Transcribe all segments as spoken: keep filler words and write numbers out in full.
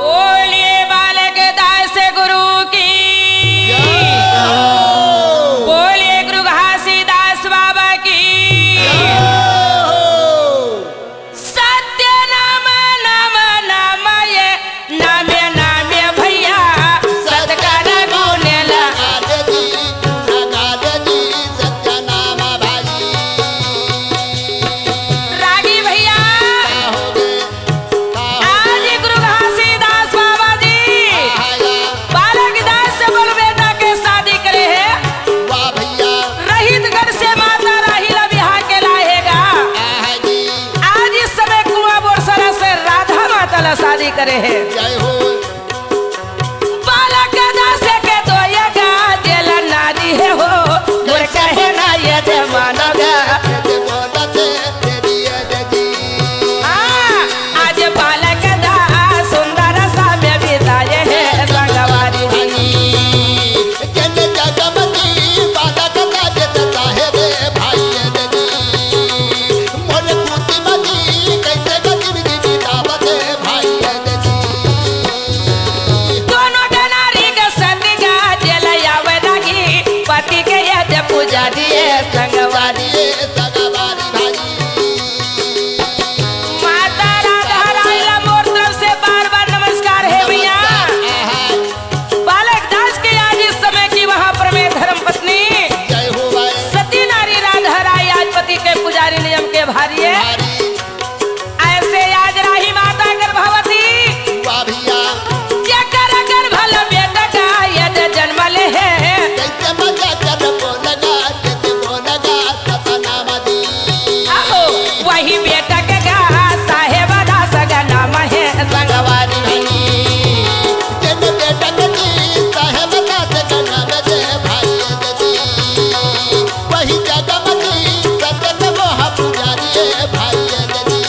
बोलिए बालक दास गुरु की। जय हो। बोलिए गुरु घासीदास बाबा की। जय हो। सत्य नाम नाम नाम ये नाम नाम भैया। सतकर गुण ला। रागी भैया, आज गुरु घासीदास बाबा जी बालक दास से बोल बेटा के शादी करे हे। वाह भैया। रहितगढ़ से माता राही ला बिहा के लाए हे गा। आज इस समय कुआं बोरसरा से राधा माता ला शादी करे हे। जय हो। बालक दास के तो ये गा जेला नारी हे हो, मोर कहे ना ये जमाना गा। हाँ, आज बालक दास सुंदर सा में बिताए हे संगवारी। दोनों डनारी के संग गाजे ले आवे लागी, पति के यद पुजारी ए संगवारी। माता राधा रानी ला मोर तरफ से बार बार नमस्कार हे भैया। बालक दास के आज इस समय की वहां पर में धर्म पत्नी सती नारी राधा राय आज पति के पुजारी नियम के भारी हे। ऐसे आज राही माता गर्भवती। वाह भैया। जेकर गर्भ ले बेटा का यद जन्म ले हे। कैसे मजा कर बोलगा, कैसे बोलगा, सतना मदी। आहो, वही बेटा के गा साहेब दास गा नाम हे संगवारी। जन बेटा के जी साहेब दास गा नाम हे भाई। वही जगमगी सतन मोह पुजारी ए भाई ए दीदी।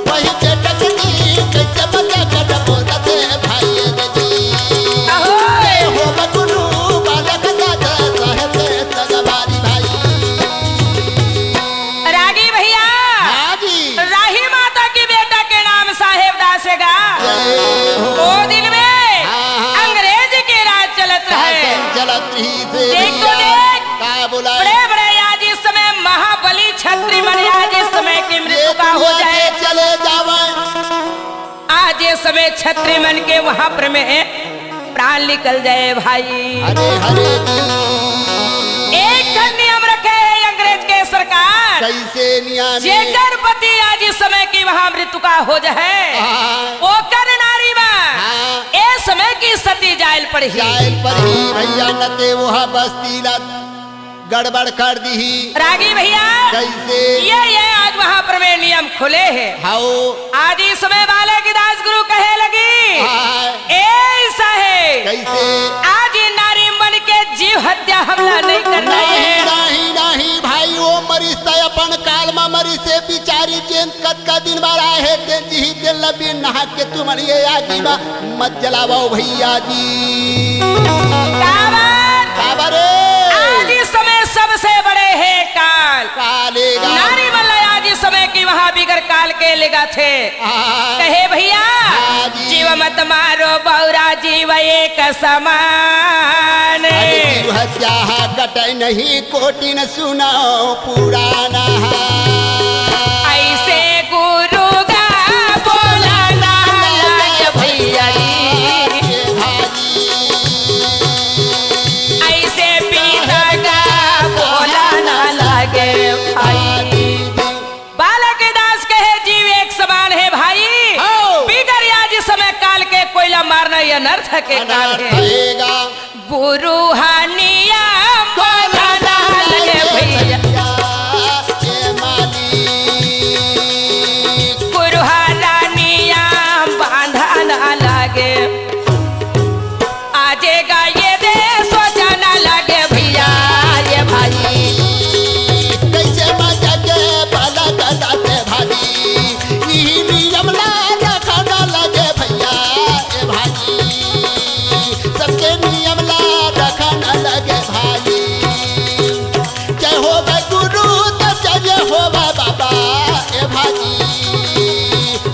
वही चटक जी कैसे बजा कर बोलत हे भाई ए दीदी। अहो। ए हो बकुलू बालक दादा साहेब संगवारी भाई। रागी भैया, हाँ जी। राही माता की बेटा के नाम साहेब दास हे गा। जय हो। ओ दिन में हाँ, हाँ। अंग्रेज के राज चलत रहे। शासन चलत रही से देख तो भैया। देख। का बोला? बड़े बड़े आज इस समय महाबली छत्री मन आज इस समय की मृत्यु का हो जाए। चले जावे। आज ये समय छत्री मन के वहां पर में प्राण निकल जाए भाई। अरे हरे जी। एक ठन नियम रखे हे अंग्रेज के सरकार। कैसे नियम? जेकर पति आज इस समय की वहां मृत्यु का हो जाए, हाँ। ओकर नारी मा हाँ। ए समय की सती जायल पड़ही। जायल पड़ही भैया, न ते वह बस्ती ला गड़बड़ कर दीही। रागी भैया, कैसे? ये, ये आज वहां पर में नियम खुले हे। हाओ। आज इस समय बालक दास गुरु कहे लगी, हाँ। ए साहेब, कैसे? आज नारी मन के जीव हत्या हमला नहीं करना नहीं, हे। नहीं, नहीं भाई, वो मरीज त अपन काल मा मरीज हे बिचारी, जेन कतका दिन बर आए हे, तेन जिही तेन ला बिन नहा के तुमन ये आगी मा मत जलावव भैया जी। काबर? काबर? आज इस समय सबसे बड़े हे काल। काल एगा। नारी मन ला आज इस समय की वहां बिगर काल के लेगाथे। हाँ। कहे भैया, हाँ जी। जीव मत मारो बौरा जीव एक समान। अरे जीव हत्या हा कटे नहीं कोटिन सुनाओ पुराना। ऐसे गुरु गा बोला ना। ये अनर्थ के काम अनर्थ हे। हे गा। गुरु हा नियम बांधना लगे भैया। ये मालिक। गुरु हा नियम बांधना लगे। आजे गा ये दे सोचना लगे भैया, ये भाई। कैसे बचा के बालक दाते भाई, यही नियम ला रखना लगे भैया, ए भाई। सबके नियम ला रखना लगे भाई। जय हो भाई गुरु, तब जय हो भाई बाबा, ए भाई।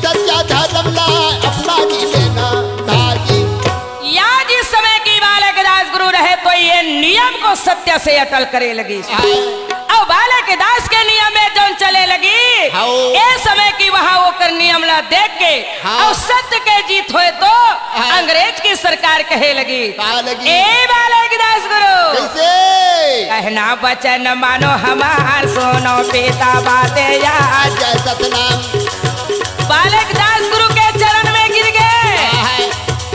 सच्चा धर्म ला अपना जी लेना भाई। या जिस समय की बालक दास गुरु रहे तो ये नियम को सत्य से अटल करे लगी। हाँ। अउ बालक दास के नियम में जौन चले लगी, हाँ। ए समय की वहाँ ओकर नियम ला देख के हाँ। अउ सत्य के जीत होए तो हाँ। अंग्रेज की सरकार कहे लगी, का लगी? ए बालक दास गुरु, कैसे? कहना वचन मानो हमार, सुनो पिता बाते यार। जय सतनाम। बालक दास गुरु के चरण में गिर गए। हाँ, हाँ।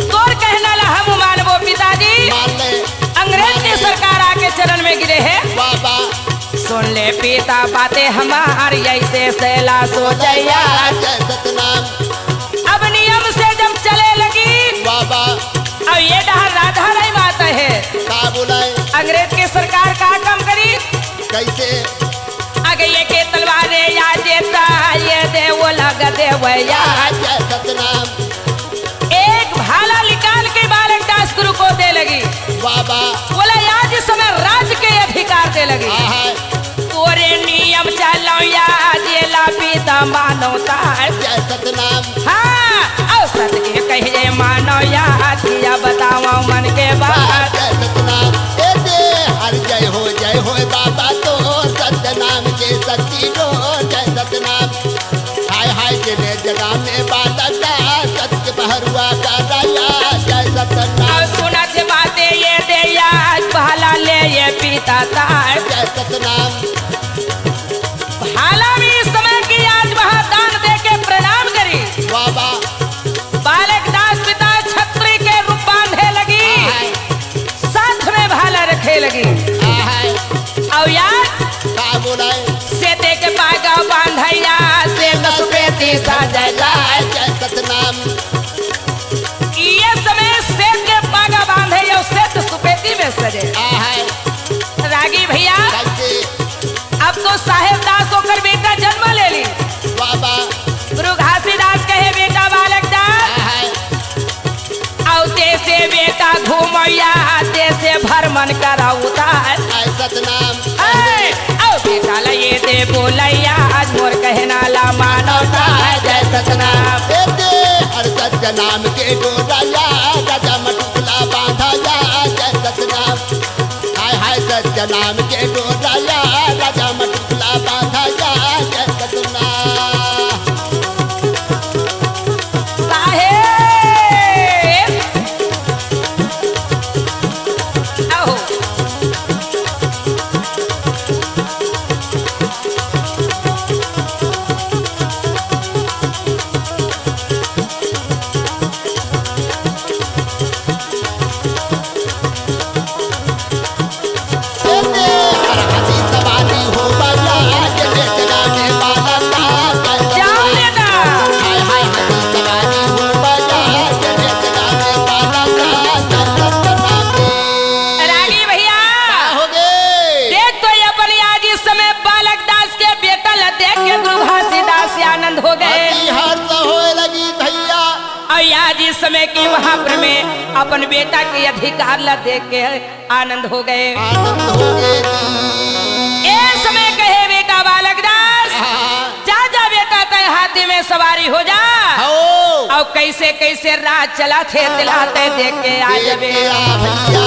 तोर कहना ला हम मानबो पिताजी। मान ले। अंग्रेज के सरकार आके चरण में गिरे हे। वाह, वाह। सुन ले पिता बाते हमार, ऐसे सैला सोचैया। जय सतनाम। अब नियम से जब चले लगी, वाह, वाह। अब ये डहर राधा राई माता हे। का बोलाए? अंग्रेज के सरकार का काम करी? कैसे? आगे ये के तलवार रे या जेता, ये दे वो लग दे वो या। जय सतनाम। एक भाला निकाल के बालक दास गुरु को दे लगी। वाह, वाह। बोला, आज समय राज के अधिकार दे लगी। हाँ, हाँ। तोरे नियम चलो या जेला पीता मानवता। जय सतनाम। हाँ, अउ सत के कहिए मानो या जिया बताओ मन के बात। जय सतनाम। ए दे हर जय हो, जय हो बाबा तो सतनाम के शक्ति रो। जय सतनाम। हाय हाय के ने जगा में बालक दा, सत्य बहरुआ का दया, जय सतनाम। अउ सुनत बाते ये दे या, भाला ले ये पीता ता। जय सतनाम। भाला भी इस समय की आज वहाँ दान दे के प्रणाम करी। वाह, वाह। बालक दास पिता छत्री के रूप बांधे लगी। हाँ, हाँ। साथ में भाला रखे लगी। हाँ, हाँ। अउ यार का बोलाए? सेते के पागा बांधैया, सेत सुपेती सजैया। जय सतनाम। ये समय सेत के पागा बांधे, यो सेत सुपेती में सजे। आहाय। रागी भैया, कैसे? अब तो साहेब दास ओकर बेटा जन्म ले ली। बाबा। गुरु घासीदास कहे, बेटा बालक दास, आहाय। अउ देसे बेटा घूमैया, देसे भ्रमण करौता। आय सतनाम। ऐ, अउ बेटा ला ये दे बोलैया, आज मोर कहना ला मानौता। जय सतनाम। ए दे हर सतनाम के डोरैया, राजा मटुकला बांधैया। जय सतनाम। हाय हाय सतनाम के डोरैया, राजा मटुकला बांधैया। जय सतनाम। साहेब। आओ। रागी भैया, का होगे? देख तो ये अपन आज इस समय बालक दास के बेटा ला देख के गुरु घासीदास से आनंद हो गए। अति हर्ष होए लगी भैया। अउ आज इस समय की वहां पर में अपन बेटा के अधिकार ला देख के आनंद हो गए। आनंद हो गए जी। ए समय कहे बेटा बालक दास, हाँ। जा, जा बेटा, तय हाथी में सवारी हो जा। हो। अउ कैसे, कैसे राज चला थे, दिला तय देख के आ देख जाबे। के आ भैया।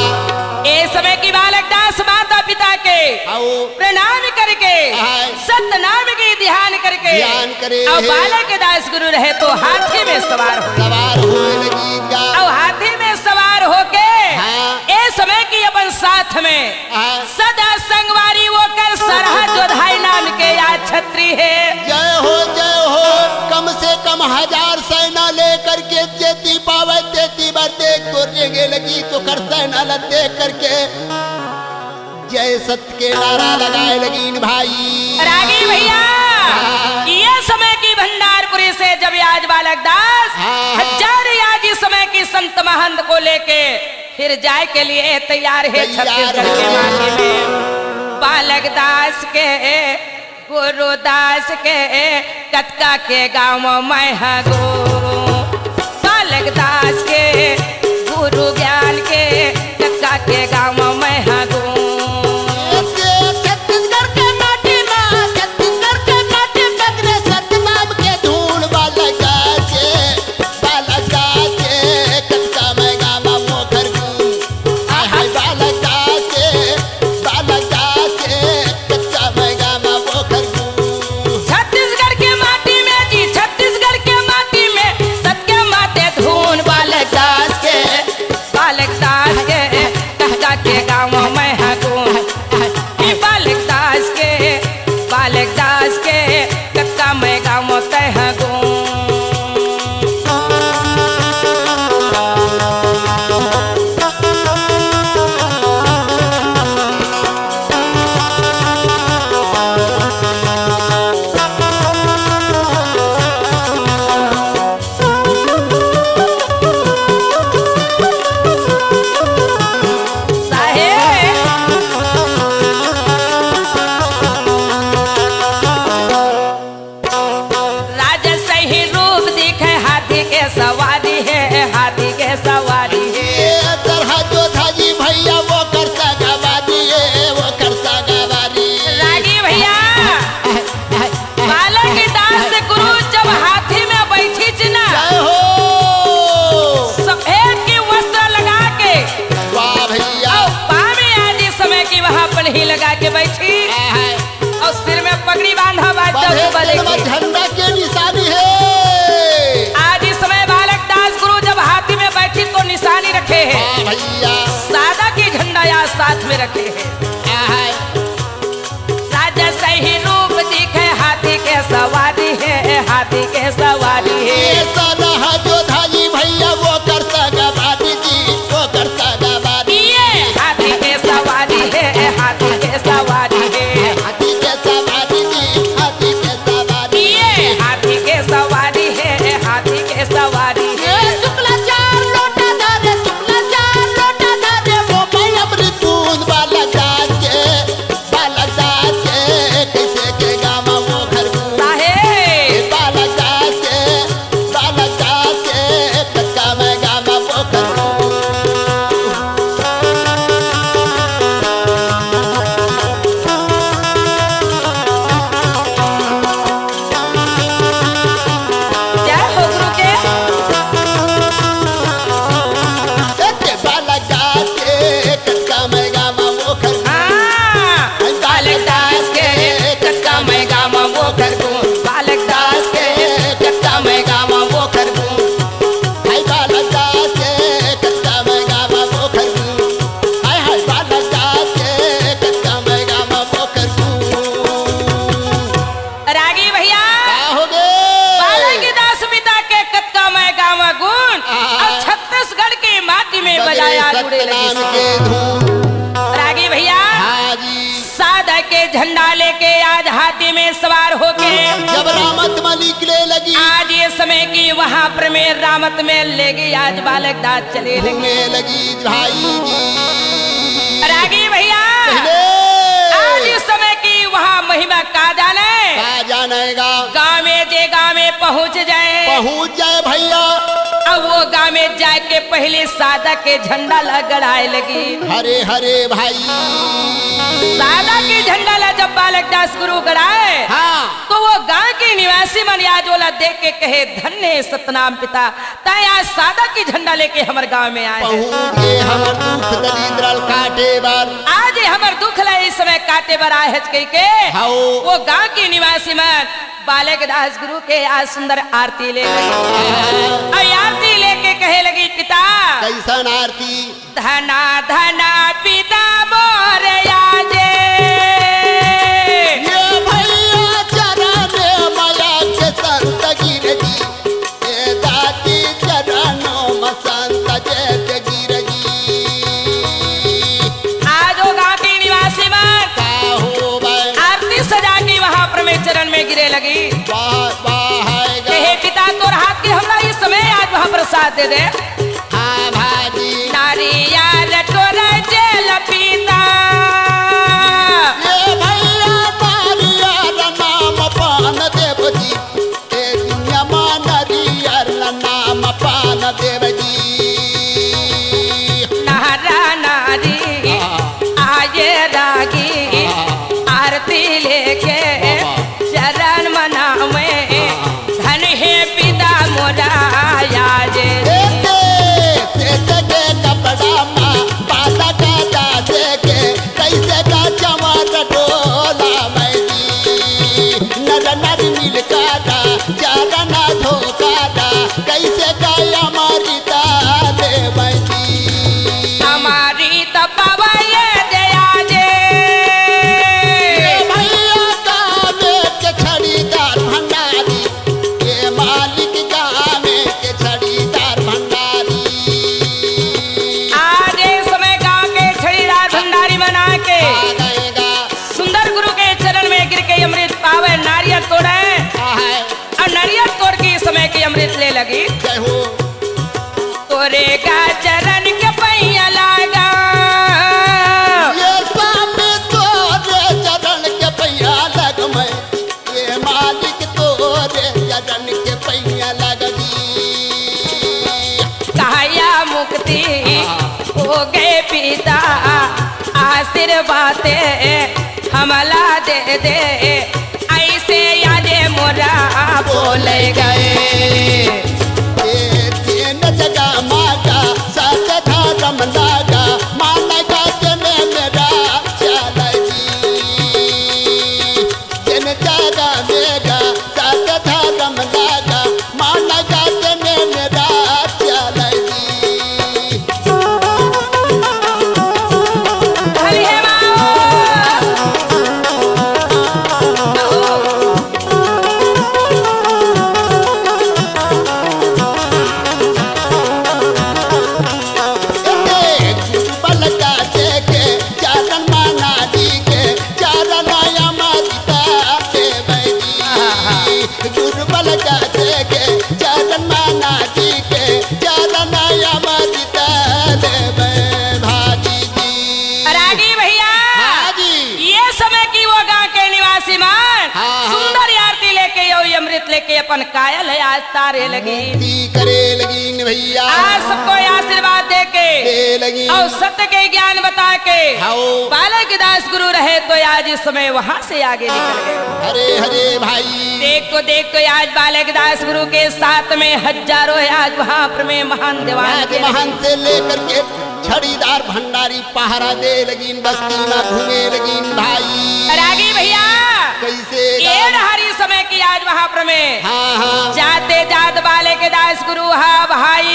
ए समय की बालक दास माता पिता के हो। प्रणाम करके, हाँ। सतनाम की ध्यान करके, ध्यान करे अउ है। बालक दास गुरु रहे तो हाथी में सवार हो। सवार होए लगी जा। अउ हाथी में सवार होके, हाँ। ए समय की अपन साथ में हाँ। सदा संगवारी ओकर सरहा जोधाई नाम के या छत्री हे। जय हो, जय हो। कम से कम हजार सेना लेकर के जेती पावे तेती बर देख और रेंगे लगी तो कर सेना ला देख करके जय सत के नारा लगाए लगिन भाई। रागी भैया, हाँ। ये समय की भंडारपुरी से जब आज बालक दास हाँ, हाँ। हजार आज इस समय की संत महंत को लेके फिर जाए के लिए तैयार है तैयार छत्तीसगढ़ के है। माटी में। बालक दास के गुरुदास के कतका के गाँव मैं हगो, बालक दास के गुरु ज्ञान के कतका के गाँव मैं हगो। छत्तीसगढ़ के माटी मा, छत्तीसगढ़ के माटी पकड़े सतनाम के धूल, बालक दास के, बालक दास के कतका मैं गाँव मोखर गूं। हाय, हाय, बालक दास के, बालक दास के, कतका मैं गाँव मोखर गूं। छत्तीसगढ़ के माटी में जी, छत्तीसगढ़ के माटी में, सत के माते धून बालक दास के, बालक दास के, कतका के गाँव मैं हगूं। ई बालक दास के, बालक दास के, कतका मैं गाँव तय हगूं। साहेब। राजा सही रूप दिखे, हाथी के सवारी है, हाथी के सवारी है। ए, तरहा जोधा जी भैया, वो कर सगावादी है, वो कर सगावादी। रागी भैया, बालक दास गुरु जब हाथी में बैठी च ना, जय हो। सफेद की वस्त्र लगा के, वाह भैया। और पाँव में आज इस समय की वहाँ पनही लगा के बैठी। आहा। और सिर में पगड़ी बांधा बा, बड़े जब बड़े तेलवा की। झंडा के निशानी है। आज इस समय बालक दास गुरु जब हाथी में बैठी तो निशानी रखे हैं। हाँ भैया। सादा की झंडा या साथ में रखे हैं। आहा। राजा सही रूप दिखे, हाथी के सवारी है, हाथी के सवारी है। ये सादा है जो धाई भैया, वो कर सगावादी जी, वो कर सगावादी। ये हाथी के सवारी है, हाथी के सवारी है। हाथी के सवारी जी, हाथी के सवारी। ये हाथी के सवारी है, हाथी के सवारी है। ए, शुक्लाचार लोटा धरे, शुक्लाचार लोटा धरे, वो भाई अमृत बूंद वाला जाके, बालक दास के, कैसे के गामा वो घर को। साहेब। ए, बालक दास के, बालक दास के, कक्का मैं गामा वो घर को। जय हो गुरु के। एक बालक दास के कतका मैं गामा वो खरगू। हाँ। बालक दास के कतका मैं गामा वो खरगू। बालक दास के कतका मैं गामा वो खरगू। हाय बालक दास के कतका मैं गामा वो खरगू। हाय हाय बालक दास के कतका मैं गामा वो खरगू। रागी भैया, का हो गे? बालक दास पिता के कतका मैं गावा गुण, आ। और छत्तीसगढ़ की माटी में बजाया जुड़े लगी। सतनाम के धूम। रागी भैया, हाँ जी। सादा के झंडा लेके आज हाथी में सवार होके जब रामत में निकले लगी। आज ये समय की वहाँ पर में रामत में लेगी आज बालक दास चले लगी। घूमे लगी भाई जी। रागी भैया, पहले। आज इस समय की वहाँ महिमा का जाने? का जानेगा? गाँव में जे गाँव में पहुँच जाए। पहुँच जाए भैया। अब वो गाँव में जाए के पहले सादा के झंडा ला गड़ाए लगी। हरे हरे भाई। सादा के झंडा ला जब बालक दास गुरु गड़ाए, हाँ। तो वो गाँव के निवासी मन आज ओला देख के कहे, "धन्य है सतनाम पिता।" तैं आज सादा के झंडा लेके हमर गाँव में आए हस। पहुँच गे हमर दुख दरिद्र ल काटे बर। आज हमर दुख ल इस समय काटे बर आए हस कहिके। हौ। वो गाँव के निवासी मन बालक दास गुरु के आज सुंदर आरती ले लगी। हाँ। अउ आरती लेके कहे लगी, "पिता।" कइसन आरती? धना धना पिता मोर आजे। ये भैया चरण माया के संत गिर जी, ए दाती चरणों में संत जैत लगी। वाह, वाह, है गा। हे पिता, तोर हाथ के हमला इस समय आज महाप्रसाद दे दे। हाँ भाजी। नारियर तोर जेल पिता। ये भैया नारियर नाम पान देव जी, ए दुनिया मा नारियर नाम पान देव जी। नहरा नारी हाँ। आये रागी हाँ। आरती लेके बाबा। चरण मनावे हाँ। धन हे पिता मोरा आजे। ए दे, दे दे के कपड़ा मा बाला का दादे के कैसे का चमार डोला मैं जी। नर नर मिलका दा, चारा ना धोखा दा, कैसे का अमृता दे मैं जी। अमृत पवये दया जे। ए भैया का बेच छड़ीदार भंडारी, ए मालिक गाँव के छड़ीदार भंडारी। आज इस समय गांव के छड़ीदार भंडारी बना के आ गए गा। सुंदर गुरु के चरण में गिर के अमृत पावे, नारियल तोड़े। आ है। और नारियल तोड़ के इस समय के अमृत ले लगी। जय हो। तोरे का चरण के पैया लागा। ये स्वामी तोरे चरण के पैया लग मैं, ये मालिक तोरे चरण के पैया लग जी। काया मुक्ति हाँ। हो गए पिता, आशीर्वाद हमला दे दे, ऐसे यादे मोरा बोले गए। ए तीन जगह माता सत धर्म लागा, मान का जने मेरा चल जी। जिन जागा मेगा, सत धर्म लागा, मान जात में मेरा चल जी। हरि हे माओ। गुरु बल का देखे, चरण माना जी के, चरण अमृत देवई। गुरु बल का देखे, चरण माना जी के, चरण अमृत देवई भाजी जी। रागी भैया, हाँ जी। ये समय की वो गांव के निवासी मन हाँ, हाँ। सुंदर आरती लेके, यो अमृत लेके अपन कायल हे आज तारे लगी। मुक्ति करे लगी न भैया। आज सबको आशीर्वाद दे के दे लगी। और सत्य के ज्ञान बता के हाओ। बालक दास गुरु रहे तो आज इस समय वहां से आगे निकल गए। हरे हरे भाई। देख तो, देख तो आज बालक दास गुरु के साथ में हजारों है आज वहां पर में महान दीवान आज के महान से लेकर के छड़ीदार भंडारी पहरा दे लगिन, बस्ती में घूमे लगिन भाई। रागी भैया, कैसे ये गाँव? हरी समय की आज वहां पर में हाँ, हाँ। जाते जात बालक दास गुरु हा भाई।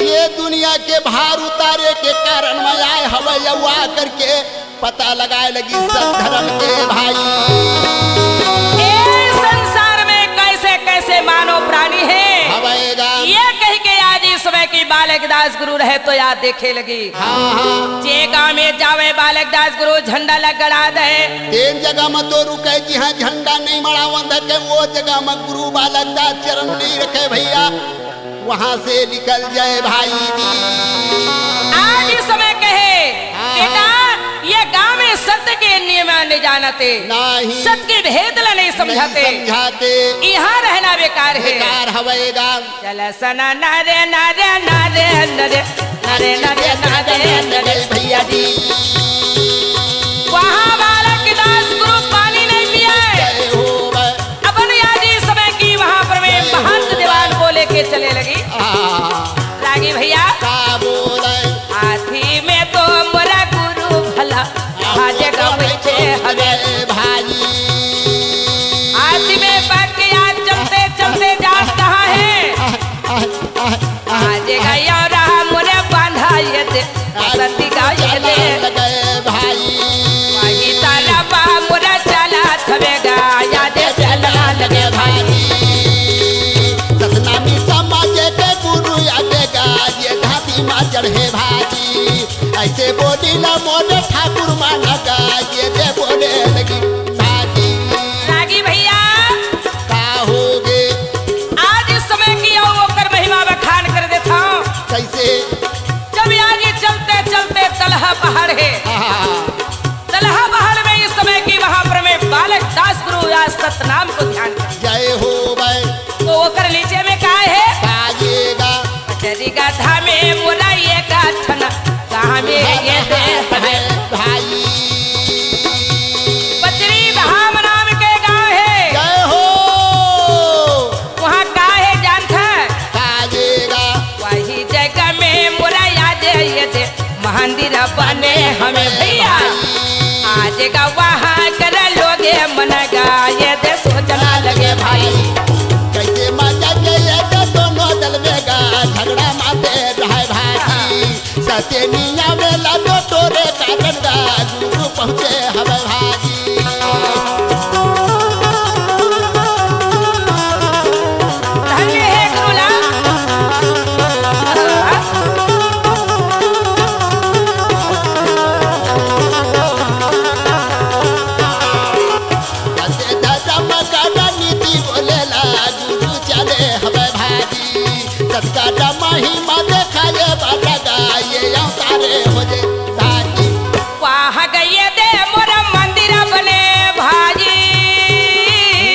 ये दुनिया के भार उतारे के कारण में आए हवय, अउ आ करके पता लगाए लगी सत धर्म के भाई। ए संसार में कैसे कैसे मानव प्राणी है। हवय गा। ये कह के आज इस समय की बालक दास गुरु रहे तो याद देखे लगी। हाँ, हाँ। जे गांव में जावे बालक दास गुरु झंडा ला गड़ा दे। तेन जगह में तो रुके जिहाँ झंडा नहीं मड़ावन धके, वो जगह में गुरु बालक दास चरण नहीं रखे भैया। वहाँ से निकल जाए भाई जी। आज इस समय कहे, हाँ, बेटा, हाँ। ये गांव में सत्य के नियम नहीं जानते, नहीं। सत्य के भेद ला नहीं समझाते, नहीं समझाते। यहाँ रहना बेकार है। बेकार हवय गांव। चल सना नरे नरे नरे नरे नरे नरे नरे नरे भैया जी। वहाँ बालक दास गुरु पानी नहीं पिए। जय हो भाई। अपन याद इस समय की वहाँ पर में महंत दीवान बोले के चले लगी। आ। रागी भैया। का बोले? हाथी में तो मोरा गुरु भला, आज का बैठे हवे। भाई। हाथी में बैठ के आज चलते चलते जात कहाँ है? आ, आ, आ, आज गया राम मोरे बांधा ये दे, सती का ये दे। लगे भाई। वही ता में भैया, आज गवा कर लोगे मन गाए दे सोचना लगे भाई। कैसे मजा के ये दे दोनों दल में गा झगड़ा माते रहे भाई। सतेनिया में लादो तोरे कारण गा गुरु पहुँचे हवे भाई। धन्य हे गुरुला। सत्य धर्म का नीति बोलेला गुरु चले हवे भाई। सत्य महिमा देखाए बाटा गाए अवतारे हो जे भाई। वाह गए दे मोर मंदिर बने भाई।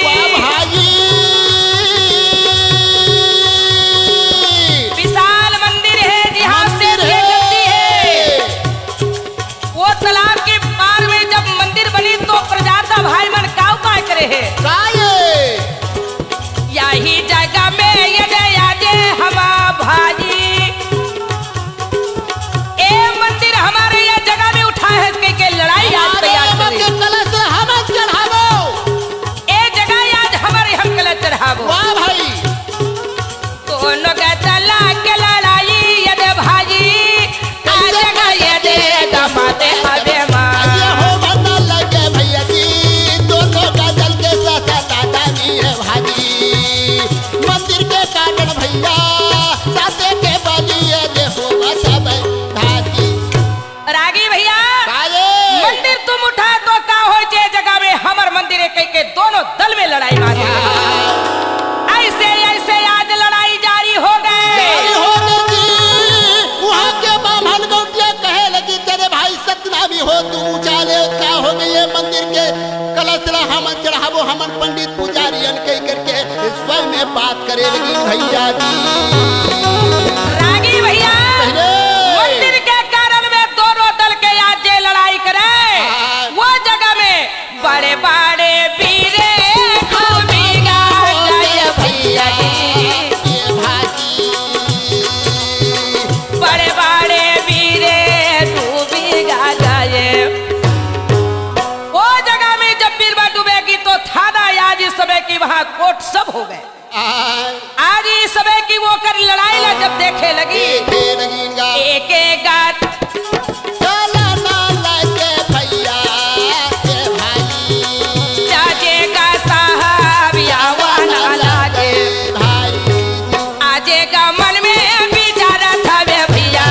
वाह भाई। विशाल मंदिर हे, जिहाँ से मंदिर हे। देखती हे। वो तालाब के पार में जब मंदिर बनी तो प्रजाता भाई मन का उपाय करे हे? का ये? यही जगह में ये दे आजे हमा भाई। ए मंदिर हमारे ये जगह में उठा है, कह के लड़ाई आज हमारे तैयार लोगों करे। के कलश हम चढ़ाबो। ए जगह आज हमारे हम कलश चढ़ाबो। वाह भाई। कोनो गदला के लड़ाई ये दे भाई, आज कैसे? ये दे दमाते हवे माँ। ये हो बदल लगे भैया जी, दोनों गदल के साथ दादा जी है भाई। मंदिर के कारण भैया, साथे के बलिए दे हो सब भाई। रागी भैया, काये? मंदिर तुम उठा तो का हो जे जगह में हमर मंदिर है कह के दोनों दल में लड़ाई मारी। ऐसे, ऐसे आज लड़ाई जारी हो गए। जारी हो गए जी। वहाँ के बाम्हन गौटिया कहे लगी, "तेरे भाई सतनामी हो, तू ऊंचा ले, का हो गई ये मंदिर के कलश ला हमन चढ़ाबो, हमन पंडित पुजारी अन कह करके स्वयं में बात करे लगी भैया जी।" रागी भैया, पहले मंदिर के कारण में दोनों दल के आज जे लड़ाई करे, हाँ। वो जगह में बड़े बड़े वीरे डूबी गा गए भैया जी। ये भाई। बड़े बड़े वीरे डूबी गा गए। वो जगह में जब बीरबल डूबेगी तो थाना आज इस समय की वहाँ कोर्ट सब हो गए। आय। आज इस समय की वो कर लड़ाई ला जब देखे लगी। देखे लगी इनका। एक एक गात। चला ना लगे भैया, ए भाई। जाजेगा साहब, आवा ना लागे। भाई। आजेगा मन में विचार था बे भैया,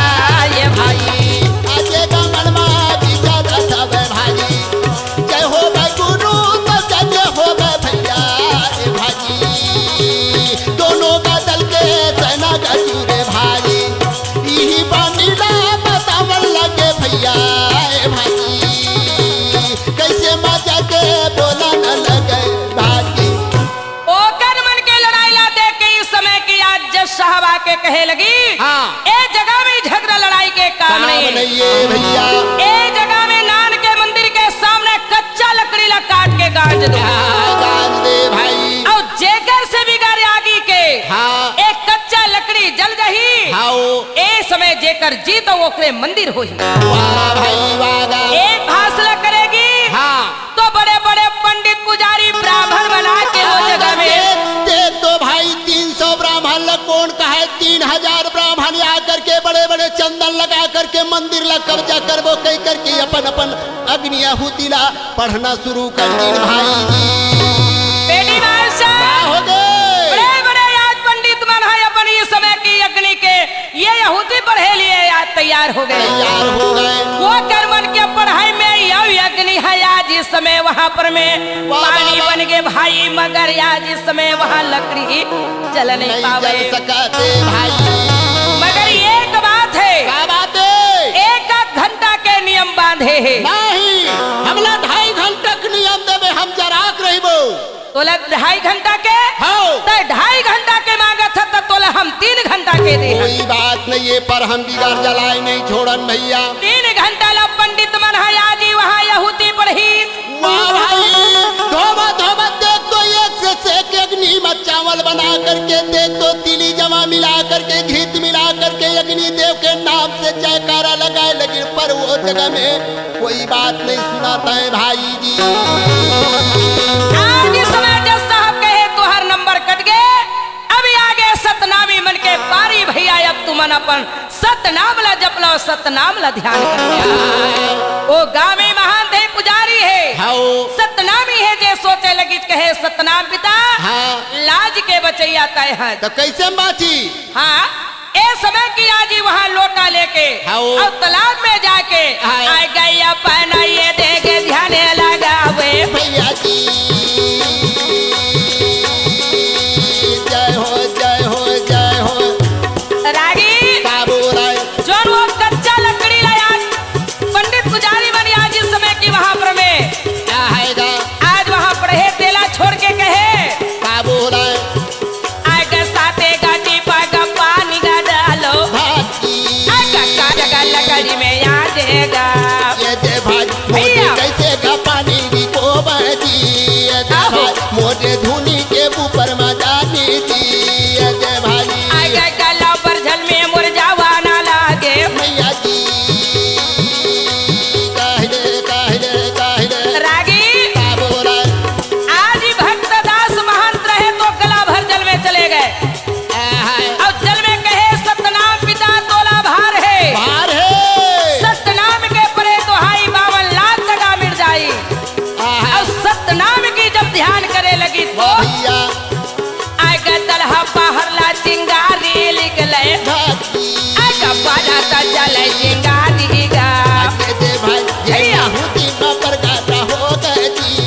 ए भाई। आजेगा मन में विचार था बे भाई। जय हो भाई गुरु, तो जय हो भाई भैया, ए भाई। दोनों का दल के सेना का चूरे भाई। इही बानी ला बतावन लगे भैया, ए भाई। कैसे मजा के बोला न लगे भाई। ओकर मन के लड़ाई ला देख के इस समय की आज जज साहब आके कहे लगी, हाँ। ए जगह में झगड़ा लड़ाई के काम काम नहीं। नहीं है भैया। ए जगह में नान के मंदिर के सामने कच्चा लकड़ी ला काट के गाज दो। हाँ, गाज दे भाई। और जेकर से भी गारे आगी के हाँ। एक कच्चा लकड़ी जल जाही। हाँ। ए समय जेकर जीत ओकरे मंदिर होही। वाह भाई, वाह, वाह। एक भाषण करेगी। हाँ। तो बड़े-बड़े पंडित, पुजारी, ब्राह्मण बना के वो जगह में देख, देख तो भाई, तीन सौ ब्राह्मण ला कौन कहे, तीन हजार ब्राह्मण आ करके बड़े-बड़े चंदन लगा करके मंदिर ला कब्जा करबो कह करके अपन-अपन अग्नि आहुति ला पढ़ना शुरू कर दीन भाई जी। बेटी मास्टर, का हो गए? बड़े-बड़े आज पंडित मन है अपन इस समय की अग्नि के ये आहुति पढ़े लिए आज तैयार हो गए। तैयार हो गए। वो कर मन के पढ़ाई में यव अग्नि है आज इस समय वहाँ पर में वाह, पानी वाह, वाह। बन गए भाई, मगर आज इस समय वहाँ लकड़ी जल नहीं नहीं पावे। जल सकते भाई। मगर एक बात है, क्या बात है? एक आध घंटा के नियम बांधे है। नहीं, हमला ढाई घंटा के नियम देवे, हम जराक रहिबो। तोला ढाई घंटा के? हाँ। तै ढाई घंटा के मांगत ह, त तोला हम तीन घंटा के दे हन। कोई बात नहीं, ये पर हम बिगाड़ जलाए नहीं छोड़न भैया। तीन घंटा ला पंडित मन ह आजी वहाँ आहुति पढ़ी। वाह भाई, धोबा धोबा देख तो एक से सेक अग्नि में चावल बना करके देख तो तिली जमा मिला करके घीत मिला करके अग्नि देव के नाम से जयकारा लगाए लगिन, पर वो जगह में कोई बात नहीं सुनाता है भाई जी। आज इस समय जज साहब कहे, "तोहर नंबर कट गे, अभी आगे सतनामी मन के पारी भैया, अब तुमन अपन सतनाम ला जप लो, सतनाम ला ध्यान कर लो।" ओ गाँव में महान थे पुजारी है, हाँ। सतनामी है, जे सोचे लगिस कहे, "सतनाम पिता, हाँ। लाज के बचैया तय है।" तो कैसे बाची? हाँ, ए समय की आजी वहाँ लोटा लेके हाओ। और तालाब में जाके हाय। आ गई अपन ये देख ध्यान लगावे। भैया जी, जय हो, जय हो, जय हो। रागी, बाबू राय। जोन वो कच्चा लकड़ी ला आज पंडित पुजारी बन आज इस समय की वहाँ पर में आएगा। आज वहाँ पर है तेला छोड़ के कहे। बाबू राय। आग साथे गाठी पग पानी गा डालो। भाजी। आग काट गा लकड़ी में आ जाएगा। ये दे भाई, मोटे भैया। कैसे का पानी दी को बहती। ये दे आहो। भाई, मोटे धुनी के ऊपर में जानी दी। ये दे भाई। आग गला पर झल में मोर जावा ना लागे। मैया जी। काहे, काहे, काहे। रागी। का बोला? आज ही भक्त दास महंत रहे तो गला भर जल में चले गए। आहा। और जल में कहे, "सतनाम पिता तोला भार है।" भार है। सतनाम के परे तो हाई बावन लाख टका मिट जाई। आहा। और सतनाम की जब ध्यान करे लगी तो वाह भैया। आगे तलहा पहरला चिंगारी निकले। भाजी। आगे बाजा त चले चिंगारी गा। आगे दे भाई, ये भैया। बहुत ही पर गाता हो गए जी।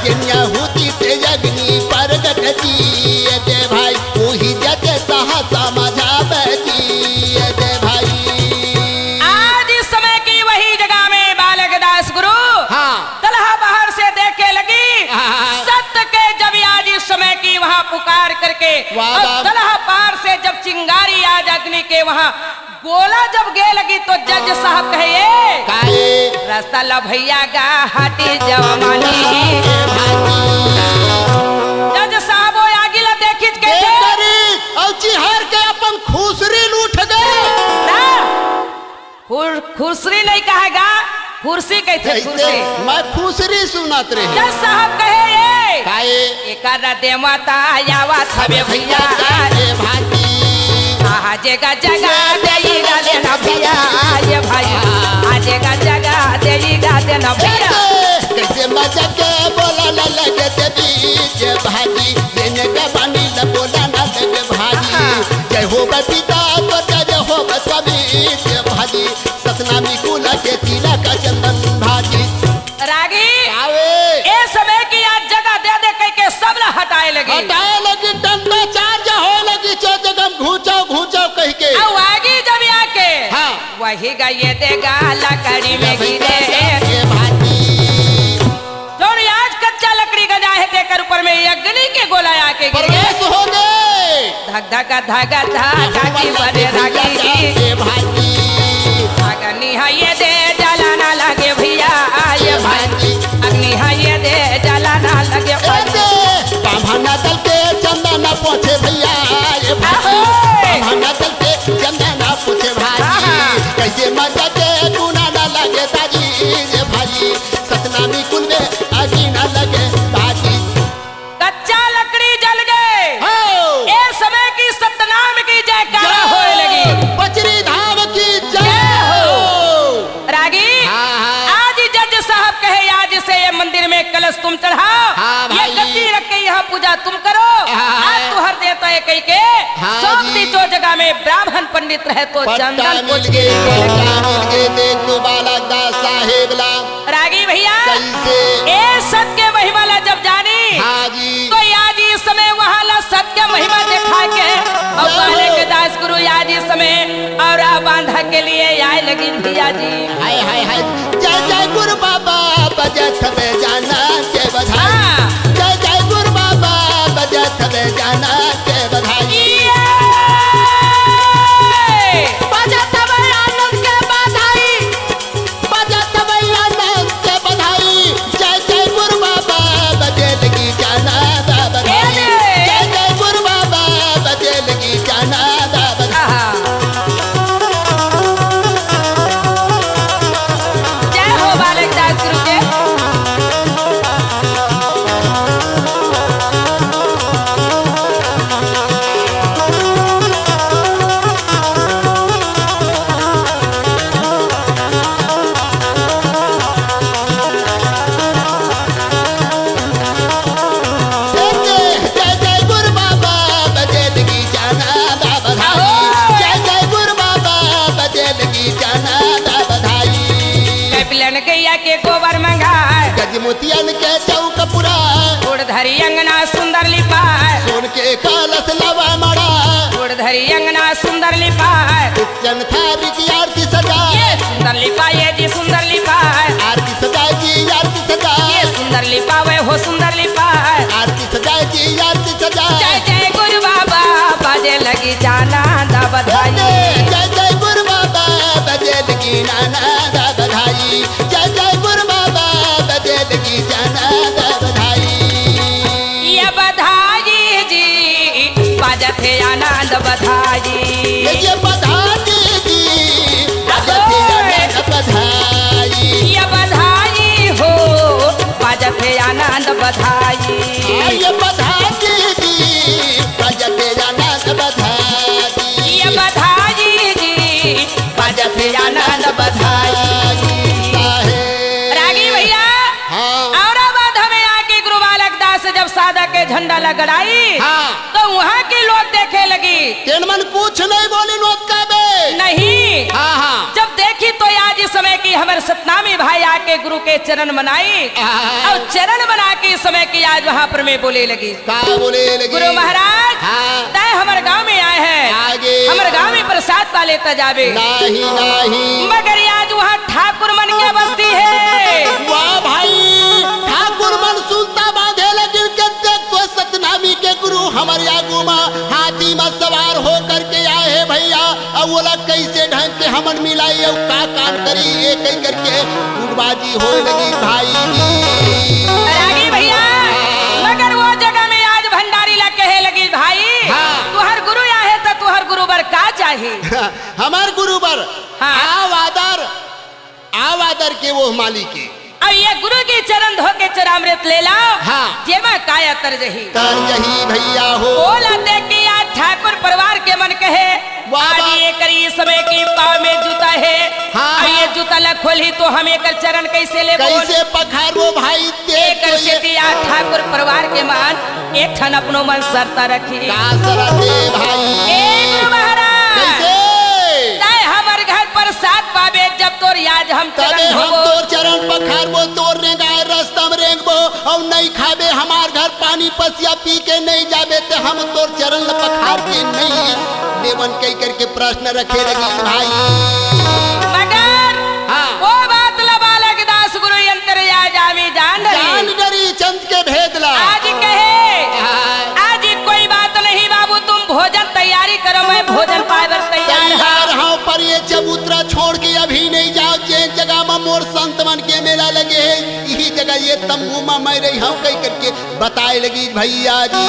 कन्या होती ते अग्नि प्रगट जी, ये दे भाई, वही जते सहा समझावे जी, ये दे भाई। आज इस समय की वही जगह में बालक दास गुरु हाँ। तलहा बाहर से देखे लगी। हाँ। सत्य के जब आज इस समय की वहाँ पुकार करके वाह, और वाह। तलहा पार से जब चिंगारी आज अग्नि के वहाँ गोला जब गे लगी तो जज साहब कहे, "ए, काहे? रास्ता ला भैया गा हटी जवानी।" जज साहब वो आगी ला देखित के देख थे। करी, और चिहार के अपन खुसरी लूट गए। ना, खुर-, खुसरी नहीं कहेगा, कुर्सी कहते, कैसे? कुर्सी। मैं खुसरी सुनत रहे। जज साहब कहे, "ए, काहे? एकर देवता आवत हवे भैया।" ए भाजी। आहा, जेगा जगा देई गा देना भैया, ये भाई। आ जेगा जगा देई गा देना भैया। कैसे मजा के बोला ला लगे देवी, ये भाजी। देने का पानी ला बोला ना लगे भाजी। आहा। जय हो बा पिता, तो जय हो बा स्वामी, ये भाजी। सतनामी कुल के तिलक चंदन भाजी। रागी, आवे। ए समय की आज जगह दे दे कह के सब ला हटाए लगी। हटाए लगी, डंडा चार्ज होए लगी, चो जगम घूचो, घूचो कह के। अब आगी जब आके, हाँ। वही गा ये देगा लकड़ी में गिरे। ये भाजी। जोन आज कच्चा लकड़ी गंजा है, तेकर ऊपर में अग्नि के गोला आके गिरे। प्रवेश हो गए। धक धक धक धक की बरे रागी। ए भाजी। अग्नि है ये दे जलाना लगे भैया, ये भाई। अग्नि है ये दे जलाना लगे ए भाई। दे, बाभन दल के चंदा ना पहुँचे भैया, ये भाई। आहो। बाभन दल के चंदा ना पहुँचे भाई। हाँ, हाँ। कैसे मजा के गुना ना लगे ताजी, ये भाई। सतनामी कुल में आगी ना लगे ताजी। कच्चा लकड़ी जल गए। हो। ए समय की सतनाम की जयकारा जय होए लगी। बचरी धाम की जय जय हो। हो। रागी, हाँ, हाँ। आज जज साहब कहे, आज से ये मंदिर में कलश तुम चढ़ाओ, हाँ, ये भाई। गद्दी रख के यहाँ पूजा तुम करो। हाँ, हाँ। आज तुहर देता है कह के, हाँ सौंप जी। दी जो जगह में ब्राह्मण पंडित रहे तो पट्टा चंदन मिल कुछ गए, पट्टा मिल गए, देख तो बालक दास साहेब ला। रागी भैया, कैसे? ए सत के महिमा ला जब जानी, हाँ जी। तो आज इस समय वहाँ ला सत के महिमा दिखा के, और जय हो। बालक दास गुरु आज इस समय और बांधा के लिए आए लगी भैया जी। हाय, हाय, हाय। जय जय गुरु बाबा, बजत में जाना के बधाई। हाँ। जय जय गुरु बाबा, बजत सबे जाना के बधाई। ये! बजत हवे आनंद के बधाई, बजत हवे आनंद के बधाई। जय जय गुरु बाबा, बजे लगी जाना दा बधाई। ये! जय जय गुरु बाबा, बजे लगी जाना दा बधाई। आहा। जय हो बालक दास गुरु के। जय जय गुरु बाबा, बजे लगी जाना दा बधाई। जय जय गुरु बाबा, बजे लगी जाना दा बधाई। कैपिलन गैया के गोबर मंगाए, गजमोतियन के चौक पुराए, गोड़ धरी अंगना सुंदर लिपाए, सोन के कलश लवा मड़ाए, गोड़ धरी अंगना सुंदर लिपाए, जन थारी की आरती सजाए, ये सुंदर लिपाए जी सुंदर लिपाए, आरती सजाए जी आरती सजाए, ये सुंदर लिपावे हो सुंदर लिपाए, आरती सजाए जी आरती सजाए। जय जय गुरु बाबा, बाजे लगी जाना दा बधाई। जय जय गुरु बाबा, बजे लगी नाना दा बधाई। जय जय गुरु बाबा, बजे लगी जाना दा बधाई। ये बधाई जी, बाजत हे आनंद बधाई। ये, ये बधाई जी, बाजत हे आनंद बधाई। ये बधाई हो, बाजत हे आनंद बधाई। ये बधाई जी, बाजत हे आनंद बधाई। ये बधाई जी, बाजत हे आनंद बधाई। रागी भैया, हाँ। औरंगाबाद हमें आके गुरु बालक दास जब सादा के झंडा लगड़ाई, हाँ। तो वहाँ की लोग देखे लगी। तेन मन कुछ नहीं बोली नोत का बे। नहीं। हाँ, हाँ। जब देखी तो आज इस समय की हमर सतनामी भाई आके गुरु के चरण मनाई। हाँ। और चरण मना के इस समय की आज वहाँ पर मैं बोले लगी। का बोले लगी? गुरु महाराज, हाँ। तय हमर गांव में आए हैं। आगे। हमर गांव में प्रसाद पा लेता जाबे। नहीं, नहीं। मगर आज वहाँ ठाकुर मन के बस्ती है। वाह भाई, ठाकुर मन सुनता बांधे लगिन के देख तो सतनामी के गुरु हमर आगू मा हाथी मा सवार हो करके आए हैं भैया। अब ओला कैसे ढंग के हमन मिलाई, अब का काम करी, ये कही करके गुटबाजी होए लगी भाई जी। रागी भैया, मगर वो जगह में आज भंडारी ला कहे लगी, "भाई, हाँ। तुहर गुरु आहे त तुहर गुरु बर का चाही?" हमर गुरु बर हाँ। आव आदर, आव आदर के वो मालिक के। अब ये गुरु के चरण धो के चरामृत ले लाओ, हाँ। जेमा काया तर जही। तर जही भैया हो। ओला देख के आज ठाकुर परिवार के मन कहे, वाह, आज वाह। ये करी समय की पाँव में जूता है, हाँ, अब ये हाँ। जूता ला खोलही तो हम एकर चरण कैसे लेबो? कैसे पखारबो भाई? देख एकर तो ये सेती आज ठाकुर परिवार के मन एक ठन अपनो मन सरता रखी। का सरत हे भाई? ए गुरु महाराज, कैसे? तय हमर घर प्रसाद पाबे, जब तोर याद हम तबे चरण हम धोबो। तोर चरण पखारबो, तोर रेंगाय रस्ता में रेंगबो, अउ नहीं खाबे हमार घर पानी पसिया पी के नहीं जाबे, ते हम तोर चरण ल पखार के नहीं लेवन कही करके प्रश्न रखे लगी भाई। मगर हाँ। वो बात ल बालक दास गुरु अंतर्यामी जान डरी। जान डरी चंद के भेद ला। आज कहे, हाँ। आज कोई बात नहीं बाबू, तुम भोजन तैयारी करो, मैं भोजन पाए बर तैयार हूँ। तैयार हूँ, पर ये चबूतरा छोड़ के अभी नहीं जाओ। जे जगह में मोर संत मन के मेला लगे है, यही जगह ये तंबू में मैं रही हूँ, कही करके बताए लगी भैया जी।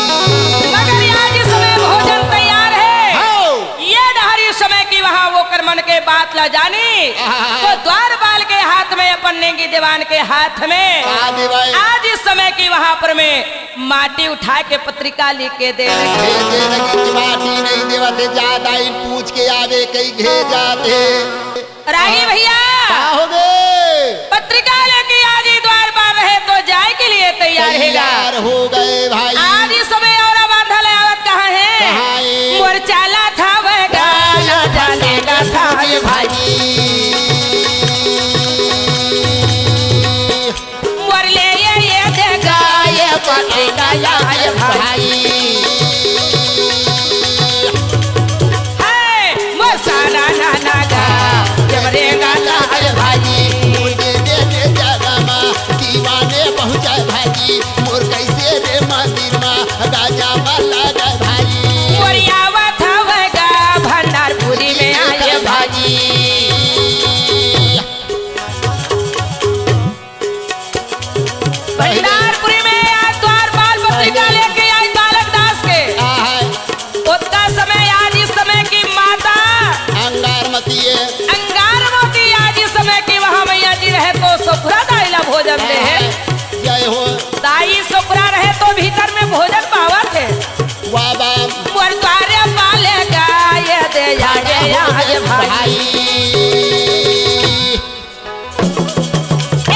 मगर आज इस समय भोजन तैयार है। हाँ। ये डहरी समय की वहाँ वो कर मन के बात ला जानी। हाँ। तो द्वारपाल के हाथ में, अपन नेंगी देवान के हाथ में। हाँ, देवाई। आज इस समय की वहाँ पर में माटी उठा के पत्रिका लिख के दे लगी। भेजे लगी, माटी नहीं देवत है, ज्यादा ही पूछ के आवे कई घे जाते। राही भैया, का हो गए? पत्रिका लेके आज ही द्वारपाल रहे तो जाए के लिए तैयार हैगा। तैयार हो गए भाई। आज ही समय और बांधल आवत कहाँ है? कहाँ है? मोर चाला था वह गाना जाने का था ये भाई। मोर ले ये, ये देखा, ये पटेगा यार भाई। हाय, मोर सारा नाना गा, जब रे गाता है भाई। मोर दे दे दे जगमा, दीवाने पहुँचाए भाई। मोर कैसे रे मंदिर मा, गाजा मा भंडारपुरी में आज द्वारपाल पत्रिका लेके आई बालक दास के। आहा। ओतका समय आज इस समय की माता अंगारमती है। अंगारमती आज इस समय की वहाँ मैया जी रहे तो सोखुरा दाई ला भोजन दे हे। आहा। जय हो। दाई सोखुरा रहे तो भीतर में भोजन पावत हे। वाह, वाह। मोर द्वारपाल गाय दे, या, या, या, या, भाई। भाई।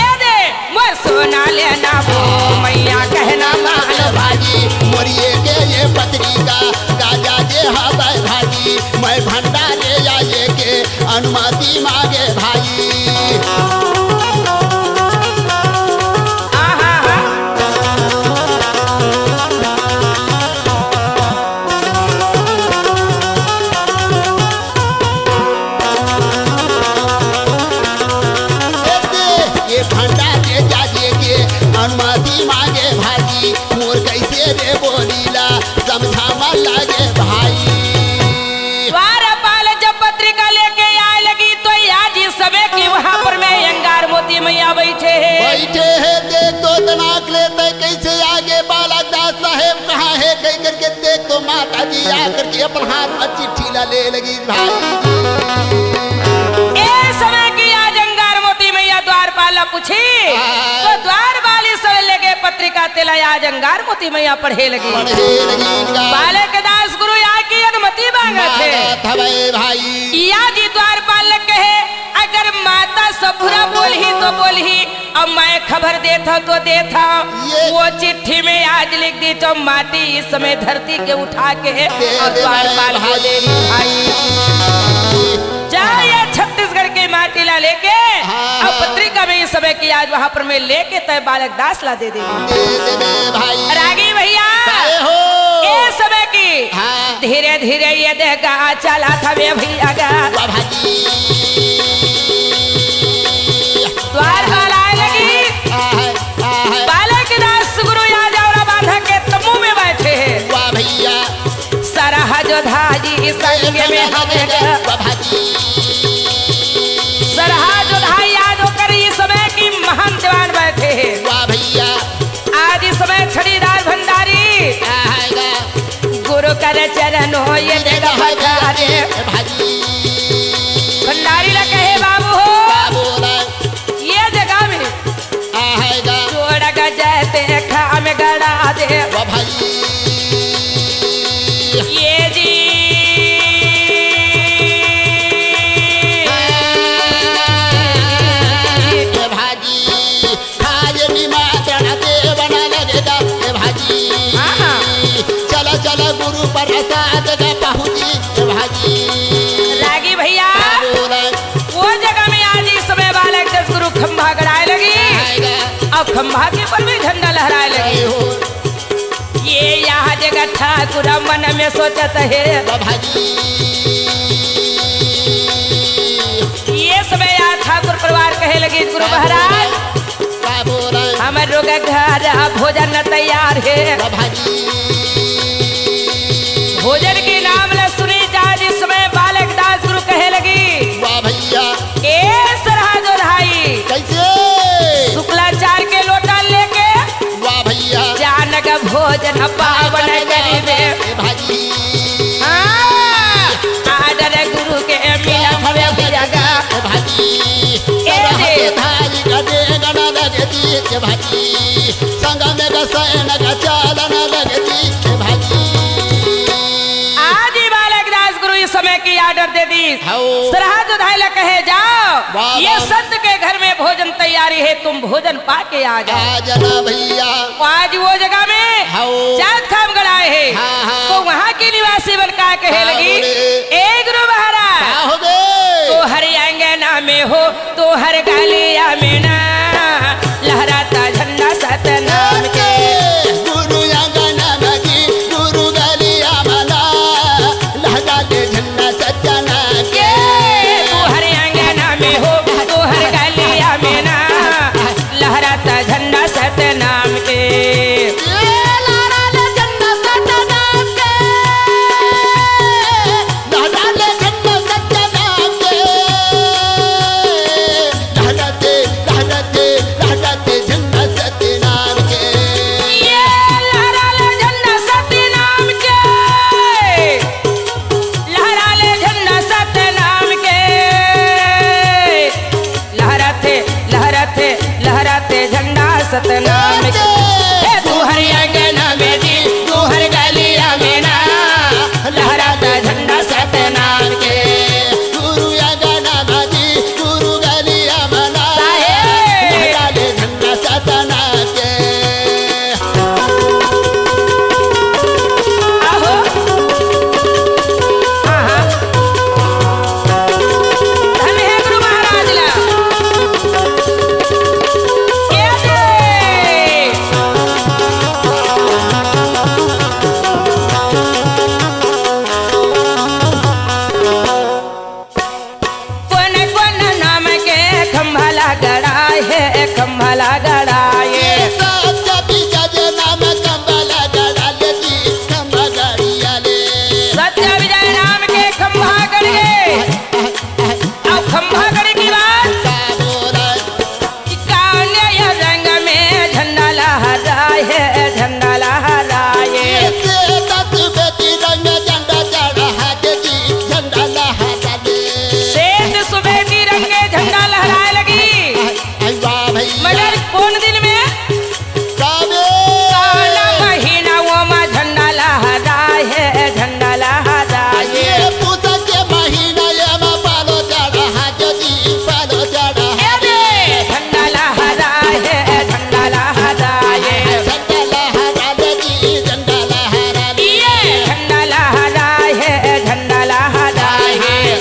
ए दे, मोर सोना लेना वो मैया कहना मान भाई। मोर ये के ये पत्रिका, राजा जे हवै भाई। मैं भंडारे आए के अनुमति मांगे भाई। आहा हा। ये भंडारे जाए के अनुमति मांगे भाई, मोर कैसे रे बोलीला समझावा लागे भाई। द्वारपाल जब पत्रिका लेके आए लगी तो आज इस समय की वहां पर में अंगारमती मैया बैठे हे। बैठे हे, देख तो तनाक लेते कैसे आगे बालक दास साहेब कहाँ हे कह करके देख तो माता जी आकर के अपन हाथ में चिट्ठी ला ले लगी भाई। ए समय की आज अंगारमती मैया द्वारपाल ला पूछी, हाँ। तो द्वारपाल इस समय लेके पत्रिका तेला आज अंगारमती मैया पढ़े लगी। पढ़े लगी इनका। बालक दास गुरु या की अनुमति मांगत हे। मांगत हवे भाई। या जी द्वारपाल ला कहे, अगर माता सफुरा बोलही तो बोलही, अब मैं खबर देत हूँ तो देत हूँ। ये वो चिट्ठी में आज लिख दी तो माटी इस समय धरती के उठा के दे और दे द्वारपाल को भाई। दे दी भाई। जा ये छत्तीसगढ़ के माटी ला लेके हाँ। अब पत्रिका में इस समय की आज वहां पर मैं लेके तय बालक दास ला दे दे। दे दे दे भाई। रागी भैया। काहे हो? ए समय की हाँ। धीरे धीरे ये देगा चला था बे भैया गा। वाह भाई। द्वारपाल आए लगी। आहा, आहा। बालक दास गुरु या जावरा बांधा के तम्बू में बैठे हे। वाह भैया। सरहा जोधाई संग में हवे गा। वाह भाई। सरहा जोधाई आज ओकर इस समय की महान जवान बैठे हे। वाह भैया। आज इस समय छड़ीदार भंडारी आएगा। गुरु कर चरणों ये जगह पधारे। भाई। भंडारी ला कहे बाबू हो। बाबू ला। ये जगह में आएगा। जोड़ गजते खाम गड़ा दे। वाह भाई। ये जी। ए भाजी। आज निमंत्रण देवन लगे दा, ए भाजी। हाँ, हाँ। चल, चल गुरु प्रसाद गा पहुँची, ए भाजी। रागी भैया, हाँ, बोल। वो जगह में आज इस समय बालक दास गुरु खंभा गड़ाए लगी। आएगा। और खंभा के ऊपर में झंडा लहराए लगी। जय हो। ये यहाँ जगह ठाकुर मन में सोचत हे। बाबा जी। ये समय यहाँ ठाकुर परिवार कहे लगे, "गुरु महाराज, बाबू राम। हमर लोग घर भोजन तैयार हे।" बाबा जी। भोजन के नाम ल सुनी जा, जिस समय बालक दास गुरु कहे लगी, वाह भैया। ए सरहा जोधाई। कैसे? शुक्लाचार के लोटा लेके वाह भैया। जानक भोजन पावन करिबे। ए भाजी। हाँ, आदर गुरु के मिलत हवे भैया गा। ए भाजी। ए सरहा दे। थारी का दे गणा लगे दी के भाजी। संग में का सैन का चालन लगे दी के भाजी। आज ही बालक दास गुरु इस समय की आर्डर दे दी। हाओ। सरहा जोधाई ला कहे, "जाओ, वाह, ये वाह। संत के घर में भोजन तैयारी है, तुम भोजन पा के आ जाओ।" आ जाना भैया। तो आज वो जगह में हाओ। जात खाम गड़ाए है। हाँ, हाँ। तो वहाँ की निवासी बन का कहे हाँ, लगी, बोले। "ए गुरु महाराज, का हो गए? तोहर अंगना में हो, तोहर गलिया में ना, लहराता झंडा सतनाम के।" गुरु अंगना में जी, गुरु गलिया में ना, लहराते झंडा सतनाम के। तोहर अंगना में हो, तोहर गलिया में ना, लहराता झंडा सतनाम के। ए लहराले झंडा सतनाम के। लहराले झंडा सतनाम के। लहराते, लहराते सतनाम के। हे तुहर अंगना में जी, तुहर गलिया में ना, लहरात झंडा सतनाम के। गुरु अंगना में जी, गुरु गलिया में ना, साहेब। लहरात झंडा सतनाम के। आहो। हाँ, हाँ। धन हे गुरु महाराज ला। ए दे। कोन कोन नाम के खंभा ला गड़ाए हे, खंभा ला गड़ाए। ये सत्य पिता जे नाम खंभा ला गड़ाए जी, खंभा गड़िया ले। सत्य विजय नाम के खंभा गड़ गे। अब खंभा गड़ के बाद काले रंग में झंडा लहराए, झंडा लहराए। श्वेत सुबेदी रंग झंडा चढ़ा दे जी, झंडा लहरा दे। श्वेत सुबेदी रंग झंडा लहराए लगी। अरे वाह भैया। मगर कौन दिन में? काले। काला महीना वो मा झंडा लहराए, झंडा लहराए। ये पूस के महीना ये मा पालो चढ़ा दे जी, पालो चढ़ा दे। झंडा लहराए, झंडा लहराए। झंडा लहरा दे जी, झंडा लहरा दे। ये झंडा लहराए, झंडा लहराए।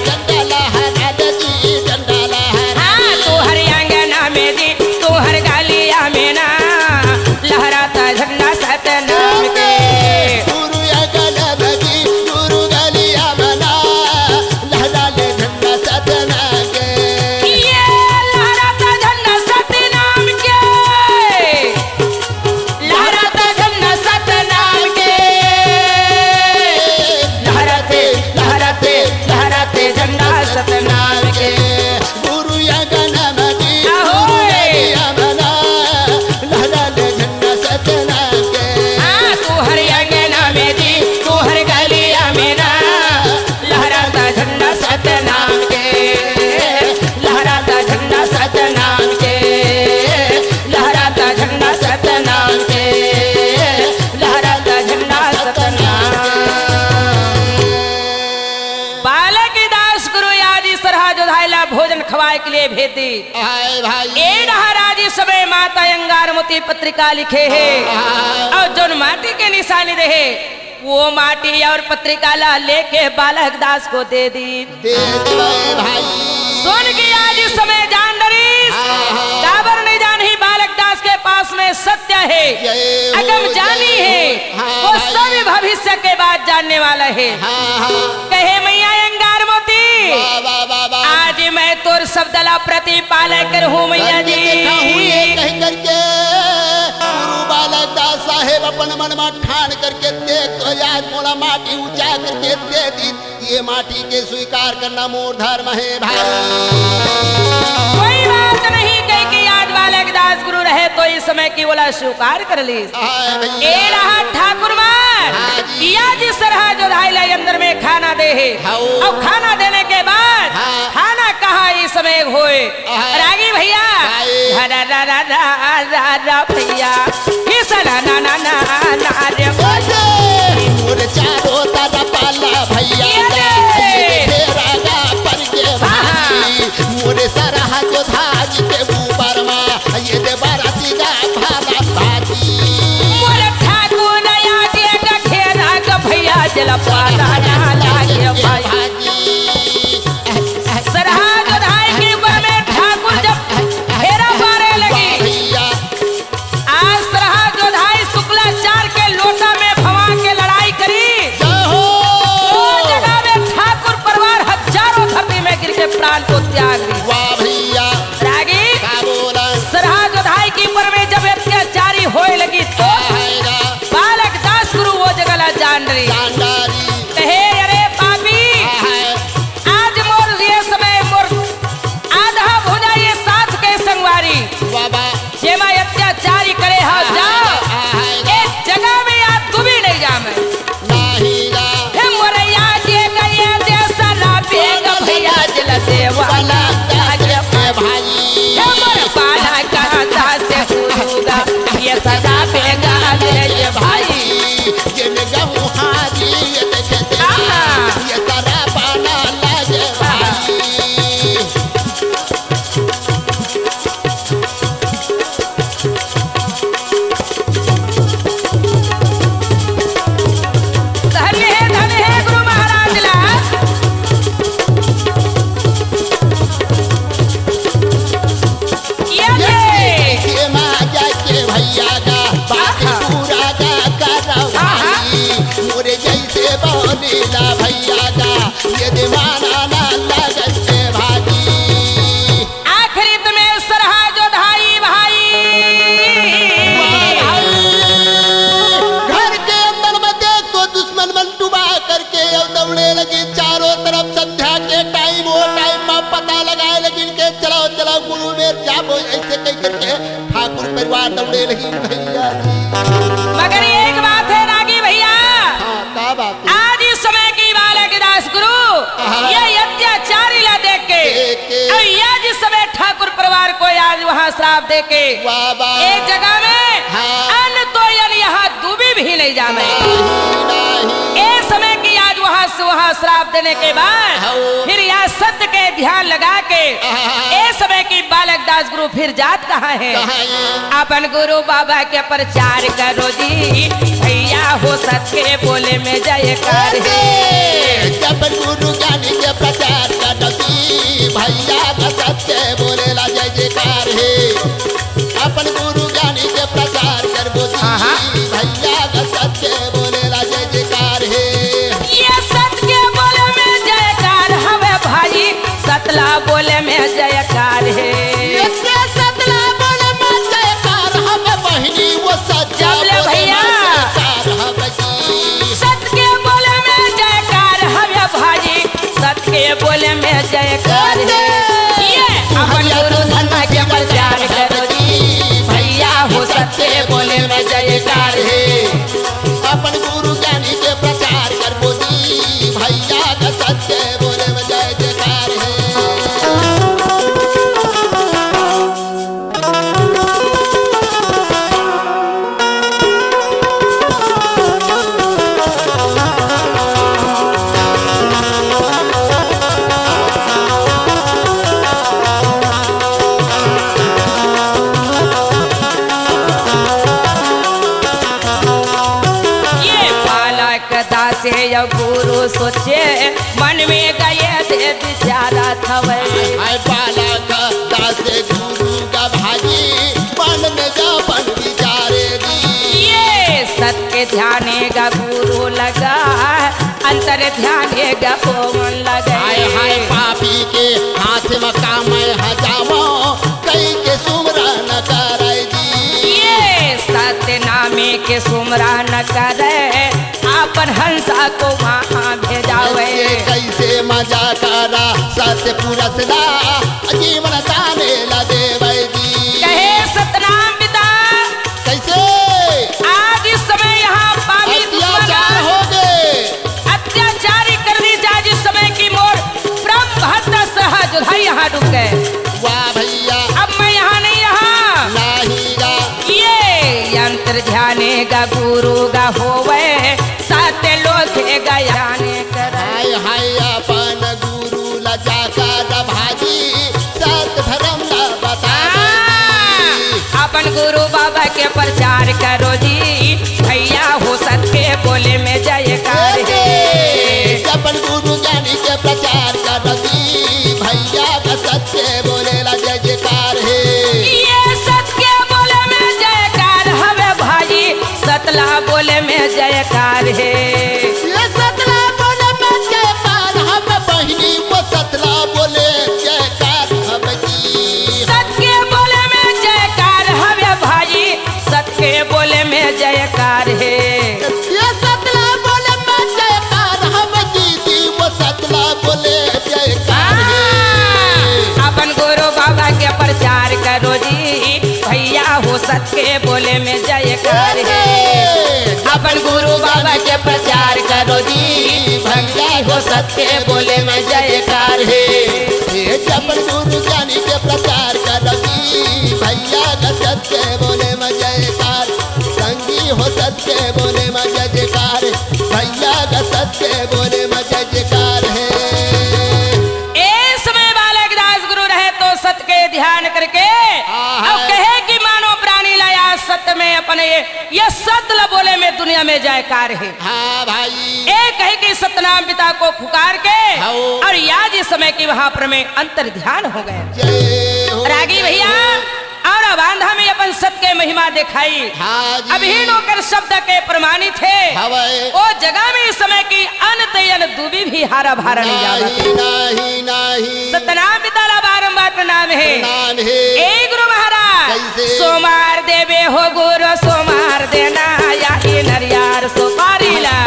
झंडा लहरा दे जी, झंडा लहरा हाँ, दे। तुहर अंगना में जी, तुहर गलिया में ना, लहरात झंडा सतनाम के। गुरु अंगना में जी, गुरु गलिया में ना, लहरा दे झंडा सतनाम के। ये लहरात झंडा सतनाम के। लहरात झंडा सतनाम के। लहराते, लहराते, लहराते झंडा सतनाम के। गुरु अंगना में जी, आहो। गुरु अंगना में ना, लहराते झंडा सतनाम के। हाँ, तुहर अंगना में जी, तुहर गलिया में ना, लहराता झंडा सतनाम के, लहराता झंडा सतनाम के, लहराता झंडा सतनाम के, लहराता झंडा सतनाम। बालक दास गुरु याजी सरहा जोधाइला भोजन खवाए के लिए भेज दी। हाय भाई। ए डहर आज इस समय माता अंगारमती पत्रिका लिखे हे हाँ। अउ जोन माटी के निशानी दे हे, वो माटी अउ पत्रिका ला लेके बालक दास को दे दी। दे देवे भाई। सुन के आज इस समय जान डरिस, हाँ, हाँ। काबर नहीं जान ही बालक दास के पास में सत्य हे, जय हो, अगम जानी जय हे, हो। हाँ, वो भाई। सभी भविष्य के बात जानने वाला हे। हाँ, हाँ। कहे मैया अंगार मोती, वाह, वाह, वाह, वाह। आज मैं तोर शब्द ला प्रतिपालन करहूँ मैया करके जी। दिखाहूँ ये कह करके गुरु बालक दास साहेब अपन मन में ठान करके देख तो आज मोला माटी ऊंचा करके दे दी। ये माटी के स्वीकार करना मोर धर्म हे भाई। कोई बात नहीं कह के आज बालक दास गुरु रहे तो इस समय की ओला स्वीकार कर ली। हाँ भैया। ए रहा ठाकुर मान, हाँ जी। या जी सरहा जोधाई ला अंदर में खाना दे हे। हाँ। अउ खाना देने के बाद हाँ। खाना कहाँ इस समय होए? हाँ। रागी भैया। भाई। रा रा रा रा रा रा भैया। किस ना ना ना ना ना रे। ओए, मोर चारों तरफ पाला भैया ये जा, दे। ये दे रागा पर के हाँ, हाँ। भाई। मोरे सरहा जोधाई के ऊपर मा, ये दे बाराती का भाला भाजी। मोर ठाकुर आया जे गठेरा ग भैया जल पाला ना लागे भाई। भाजी। सरहा जोधाई के ऊपर में ठाकुर जब फेरा मारे लगी। वाह भैया। आज सरहा जोधाई शुक्लाचार के लोटा में भवा के लड़ाई करी। जय हो। वो जगह में ठाकुर परिवार हजारों धरती में गिर के प्राण को त्याग दी। वाह भैया। रागी। का बोला? सरहा जोधाई के ऊपर में जब अत्याचारी होए लगी तो आएगा। बालक दास गुरु वो जगह ला जान रही। जान डारी। कहे, "अरे पापी, हाँ, हाँ। आज मोर ये समय मोर आधा भुजा ये साथ के संगवारी।" बाबा। जेमा अत्याचारी करे हा हाँ, जाओ। हाँ, हाँ, हाँ। एक जगह में आज तू भी नहीं जा मैं। नहीं जा। हे मोरैया जे गए जे सला बेग भैया जल देवा लागे भाई। हे मोर पाला का दास से हुआ। के जमाना ना लागत के भाजी। आखिरी में सरहा जोधाई भाई। वाह भाई, घर के अंदर में देख तो दुश्मन मन डुबा करके अउ दौड़े लगिन चारों तरफ। संध्या के टाइम, वो टाइम में पता लगाए लगिन के चलो, चलो गुरु मेर जाबो, ऐसे कह करके ठाकुर परिवार दौड़े लगिन भैया जी। मगर एक बात है रागी भैया, हाँ, का बात है? आज इस समय की बालक दास गुरु हाँ। ये अत्याचारी ला देख के, देख के। और ये जिस समय ठाकुर परिवार को आज वहाँ श्राप दे के, वाह, वाह। एक जगह में हाँ। अन्न तो अन्न, यहाँ दूबी भी नहीं जावे। नहीं, नहीं। ए समय की आज वहाँ से वहाँ श्राप देने के बाद हाँ। फिर यह सत्य के ध्यान लगा के हाँ। ए समय की बालक दास गुरु फिर जात कहाँ है? कहाँ है? अपन गुरु बाबा के प्रचार करो जी, भैया हो सत्य के बोले में जयकार है। जब गुरु ज्ञानी के प्रचार करो जी, भैया का सत्य बोले ला जय जयकार है। अपन गुरु ज्ञानी के प्रचार करबो जी, हाँ, हाँ। भैया का सत्य बोले ला जय जयकार है। ये सत्य के बोले में जयकार हवे भाई, सतला बोले में जयकार है। ये सतला बोले में जयकार हवे बहिनी, वो सत्य जब ले बोले भैया। में जयकार हवे जी। सत्य के बोले में जयकार हवे भाई, सत्य के बोले में जयकार है। ये अपन गुरु धर्म के प्रचार करो जी, भैया हो सत्य के बोले में जयकार है। अपन गुरु ज्ञानी के प्रचार करबो जी, भैया का सत्य बोले में जय जयकार है। ये बालक दास हे या गुरु सोचे, मन में गए दे विचारत हवे। हाय बालक दास गुरु का भाई, मन में जापन विचारे दी। ये सत्य ध्यान का गुरु लगा, अंतर ध्यान का पवन लगे। हाय हाय पापी के हाथ में काम है हजामो, कई के सुमरन करे जी। ये सत्य नामे के सुमरन करे, आपन हंसा को वहाँ भेजावे। कैसे, कैसे मजा करा सत्य पुरसदा, जीवन ताने ला देवे जी। कहे सतनाम पिता। कैसे? आज इस समय यहाँ पापी दुश्मन अत्याचार हो गए। अत्याचारी कर दी जा जिस समय की मोर ब्रह्म भक्त सह जोधाई यहाँ डूब गए। वाह भैया। अब मैं यहाँ नहीं रहा। नहीं गा। ये यंत्र ध्याने गा गुरु गा होवे, सत्य लोके गा जाने करे। हाय हाय अपन गुरु ला जाकर भाजी, सत धर्म ला बता हाँ, जी। अपन गुरु बाबा के प्रचार करो जी, भैया हो सत के बोले में जयकार हे। अपन गुरु ज्ञानी के प्रचार करो जी, भैया का सत के बोले ला जय जयकार हे। ये सत के बोले में जयकार हवे भाई, सतला बोले में जयकार हे। ये सतला बोले में जयकार हवे बहिनी, वो सतला बोले जयकार हवे जी। सत के बोले में जयकार हवे भाई, सत के बोले में जयकार हे। ये सतला बोले में जयकार हवे दीदी, वो सतला बोले जयकार हे। हाँ, अपन गुरु बाबा के प्रचार करो जी, भैया हो सत के बोले में जयकार हे। अपन गुरु बाबा के प्रचार करो जी, भैया हो सत के बोले में जयकार हे। हे अपन गुरु ज्ञानी के प्रचार करो जी, भैया का सत के बोले में जयकार। संगी हो सत के बोले में जय जयकार, भैया का सत के बोले में जय जयकार हे। ए समय बालक दास गुरु रहे तो सत के ध्यान करके आहा। अब कहे कि मानो प्राणी लाया सत में अपने, ये सत ल बोले में दुनिया में जयकार हे। हाँ भाई। ए कहे कि सतनाम पिता को पुकार के हाँ। और या जिस समय की वहां पर में अंतर ध्यान हो गए। जय हो, रागी जय भैया हो। और अब आंधा में अपन सत के महिमा देखाई। हाँ जी। अभी नोकर शब्द के प्रमाणित हे। हवय। ओ जगह में इस समय की अन तेन दूबी भी हारा भारा नहीं जावत हे। नहीं, नहीं। सतनाम पिता ला बारंबार प्रणाम हे। प्रणाम हे। ए गुरु महाराज, कइसे? सोमार देबे हो गुरु, सोमार देना या ई नरियार सुपारी ला।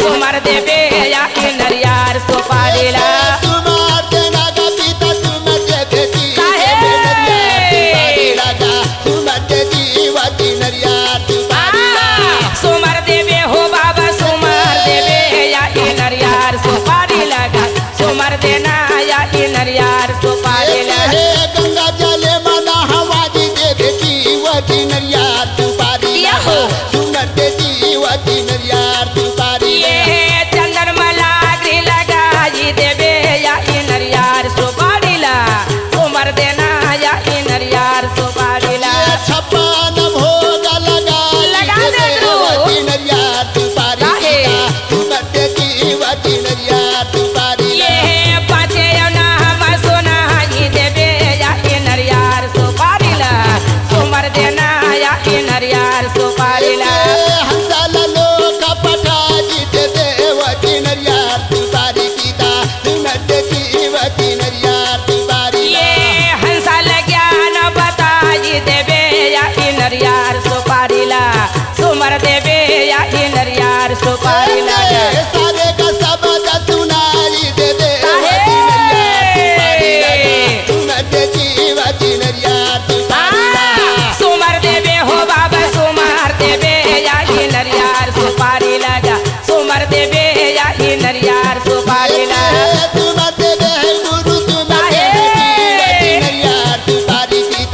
सोमार देबे या ई नरियार सुपारी ला। सोमार देना गा पिता, सोमार देबे जी, काहे? देबे नरियार सुपारी ला गा। सोमार दे जी, वा जी नरियार सुपारी ला। आ, सोमार देबे हो बाबा, सोमार देबे या ई नरियार सुपारी ला गा। सोमार देना या ई नरियार सुपारी ला। हे गंगा जले मना हवा जी दे बेटी, वा जी नरियार सुपारी ला। या हो। सोमार दे जी, वा जी नरियार सुपारी ला। ये चंदन मला गृह लगाई देबे या ई नरियार सुपारी ला। सोमार देना या ई नरियार सुपारी ला। ये छप्पन भोग लगाई लगा दे देबे गुरु। वा जी नरियार सुपारी काहे? ला। सोमार दे जी, वा जी नरियार सुपारी ला। ये पाँचे अना हम सोना ही देबे या ई नरियार सुपारी ला। सोमार देना या ई नरियार सुपारी ला। ए हंसा ला लोका पठाई देबे वा जी नरियार सुपारी ला। सोमार दे जी, वा जी नरियार सुपारी ला। ये हंसा ला ज्ञान बताई देबे या ई नरियार सुपारी ला। सोमार देबे या ई नरियार सुपारी ला। ए सारे का सबद सुनाई देबे काहे? वा जी नरियार सुपारी ला। सोमार दे जी, वा जी नरियार सुपारी ला। आ, सोमार देबे हो बाबा, सोमार देबे या ई नरियार सुपारी ला गा। सोमार देबे या ई नरियार सुपारी ला। ए सोमार देबे हे गुरु, सोमार देबे जी, वा जी नरियार सुपारी ला।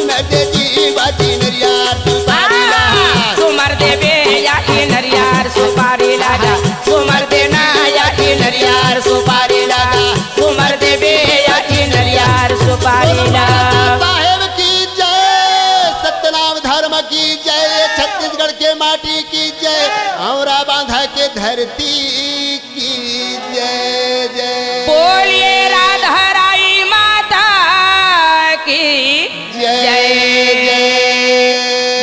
सोमार दे जी, वा जी नरियार सुपारी ला। सोमार देबे या ई नरियार सुपारी ला गा। सोमार देना या ई नरियार सुपारी ला गा। सोमार देबे या ई नरियार सुपारी ला। साहेब की जय, सतनाम धर्म की जय, छत्तीसगढ़ के माटी की जय, औरा बांधा के धरती की जय जय। बोलिए राधा राई माता की जय जय।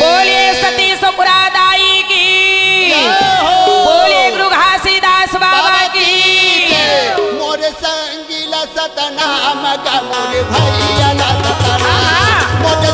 बोलिए सती सुखरा दाई की जय हो। बोलिए गुरु घासीदास बाबा बाबा की की जय। मोरे संगीला सतनाम गा मोरे भैया ला सतनाम। हाँ। मोरे